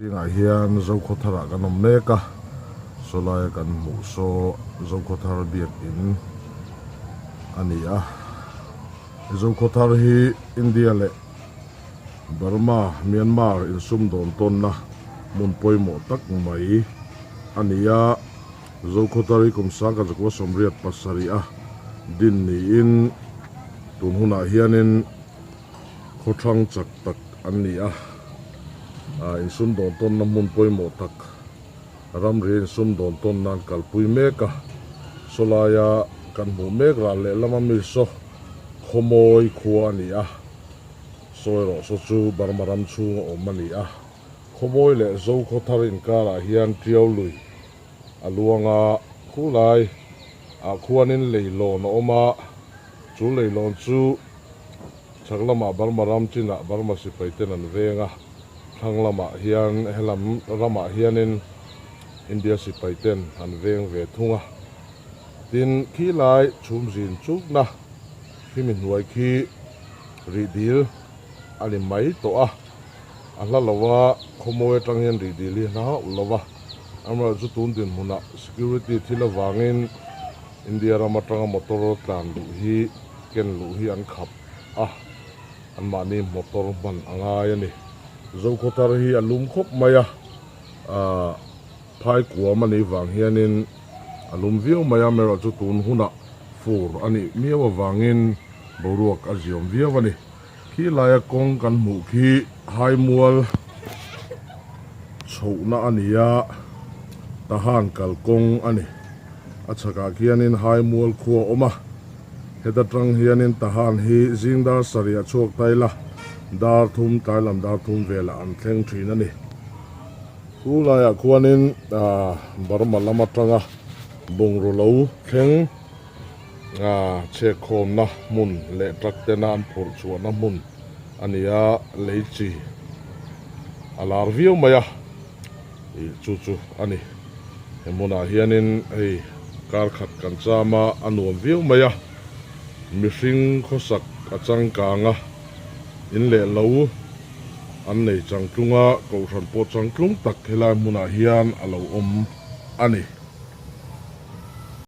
Zingah hian Zokhawtharah kan awm mek a, sawlaia kan hmuh saw Zokhawthar biakin a ni a. Zokhawthar hi India leh Burma, Myanmar insumdawn tawnna hmun pawimawh tak mai a ni a. Zokhawthar hi kum 1987 a din niin tun hunah hianin Khawthlang chak tak an ni a, insumdawn tawnna hmun pawimawh tak ramri insumdawn tawn nan kalpui mek a, sawlaia kan hmuh mek ral lehlama mi saw khawmawi khua a ni a, saw erawh saw chu Burma ram chhunga awm a ni a, khawmawi leh Zokhawthar inkarah hian Tiau lui a luang a, khulai ah khuanin leilawn a awm a, chu leilawn chu chhak lamah Burma ram chinah Burma sipai ten an veng a, thlang lamah hian helam ramah hianin India sipai ten an veng ve thung a, tin khilai chhum zin chukna khimi hnuai khi rih dil a ni mai tawh a. A hla lo a, khawmawi atang hian rih dil hi a hla hauh lo a, amaherawhchu tun dinhmunah security thil avangin India ram atanga motor tlan luh hi ken luh hi an khap a, anmahni motor hman a ngai a ni. Zokhawthar hi a lum khawp mai a, aah phai kuam a nih vang hianin a lum viau mai a, amaherawhchu tun hunah fur a nih miau avangin boruak a ziawm viau a ni. Khi laia kawng kan hmuh khi Haimual chhohna a ni a, Tahan kalkawng a ni. A chhakah khianin Haimual khua a awm a, heta tang hianin Tahan hi zing dar sarih a chhuak ta ila, dar thum tlai lam dar thum velah an thleng thin a ni. Chu laiah khuanin Burma lam atanga bungraw lo thleng. Chhekkhawmna hmun leh truck tena an phurh chhuahna hmun a ni a, lei chi a lar viau mai a, ih chu chu a ni. He hmunah hianin hei kar khat kan cham a, a nuam viau mai a, mihring khawsak a changkang a, in leh lo an nei changtlung a, kohhran pawh changtlung tak helai hmunah hian a lo awm a ni.